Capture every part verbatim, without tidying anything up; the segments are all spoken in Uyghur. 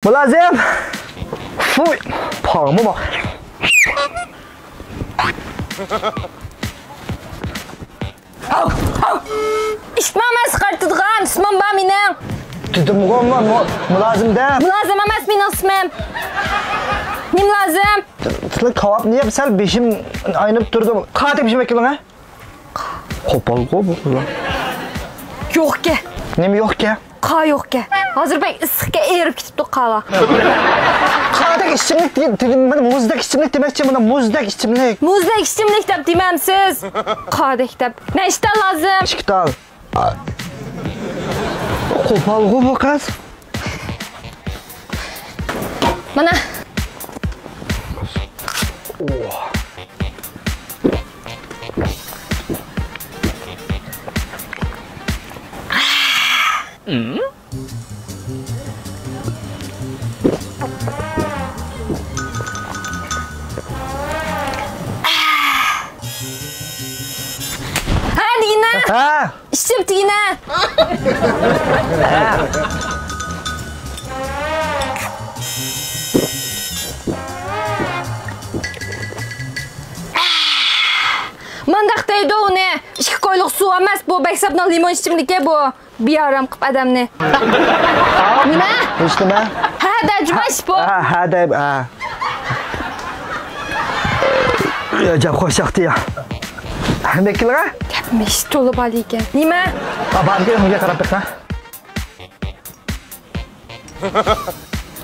مۇلازىم! فۇي! پاڭمۇ بار. ئاۋ! ئاۋ! ئىتمۇ ئەمەس، قارىتىدىغان ئىسمىم بار مېنىڭ. دېدىمغۇ، مۇ-، مۇلازىم دەپ. مۇلازىم ئەمەس مېنىڭ ئىسمىم. نېمە لازىم؟ سىلەر كاۋاپنى يەپ، سەل بېشىم ئاينىپ تۇرىدۇ. قاتىپ بېشىم ئەكېلىڭ، ھە؟ قوپالغۇ بۇ قىزلار. يوقكەن. نېمە يوقكەن؟ قا يوقكەن. ھازىر بەك ئىسسىقكەن، ئېرىپ كېتىپتۇ قاۋا. قادەك ئىچىملىك دېگەن، دېگەن، مانا مۇزدەك ئىچىملىك دېمەكچى، مانا مۇزدەك ئىچىملىك. مۇزدەك ئىچىملىك دەپ دېمەمسىز؟ قادەك دەپ. نەچچە تال لازىم؟ ئىككى تال. قوپالغۇ بۇ قىز. مانا. ھە، دېگىنە. ھە. ئىچىپ دېگىنە. مانداق دەيدۇ ئۇنى. ئىككى كويلۇق سۇ ئەمەس بۇ، بەك ساپنىڭ لىمون ئىچىملىكى بۇ. بىئارام قىپ ئادەمنى. نېمە؟ ھېچنېمە. ھە دە، جۇماش بۇ. ھە، ھە دە، ھە. يا، جاپ خوش چاقتى يا. نېمە كېلىڭە؟ گەپمىش تولا بالىكەن. نېمە؟ ئا، باركەن، ئۇنىڭغا قاراپ بېقىڭ.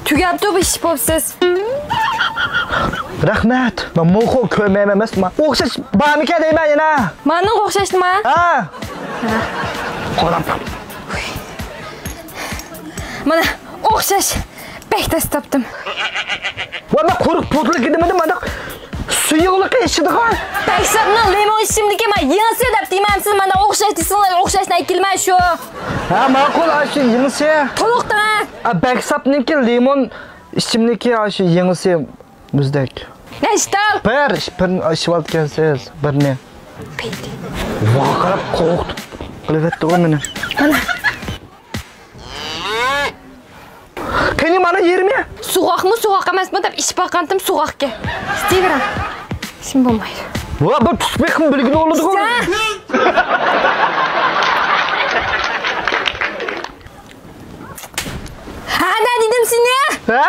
تۈگەپتۇ بۇ ئىش بوپسىز. رەھمەت. مەن موخو كۆرمەيمەن ئەمەسمۇ. ئوخشاش بارمىكەن دەيمەن يەنە. مانا ئوخشاش نېمە؟ ھە. قاراپ. مانا ئوخشاش. بەك تەس تاپتىم. ۋە مەن قۇرۇق پوتىلىق دېمىدىم، مانا سۇيۇقلۇقى ئىچىدىغان. بەك ساپنىڭ لىمون ئىچىملىكى مانا يېڭىسى دەپ دېمەمسىز، مانا ئوخشاش دېسىڭىز، ئوخشاشنى ئەكېلىمەن شۇ. ھە، ماقۇل، ئاشۇ يېڭىسى. تولۇق دەڭە. ئا، بەك ساپنىڭكى لىمون ئىچىملىكى، ئاشۇ يېڭىسى مۇزدەك. نەچچە تال؟ بىر، بىرنى ئىچىۋالىدىكەنسىز، بىرنى. پېتى. ۋاقىراپ قورقۇتۇپ قىلىۋەتتىغۇ مېنى. مانا. قېنى مانا يېرىمى؟ سوغۇقمۇ، سوغۇق ئەمەسمۇ دەپ ئىچىپ باققانتىم، سوغۇقكەن. ئىچىۋېرىڭ. ئىچسىمۇ بولمايدۇ. ۋا، بۇ تۇتۇپ بېقىم بىلگىلى بولىدىغۇ. سەن. ھە، نە دېدىم سېنى؟ ھە.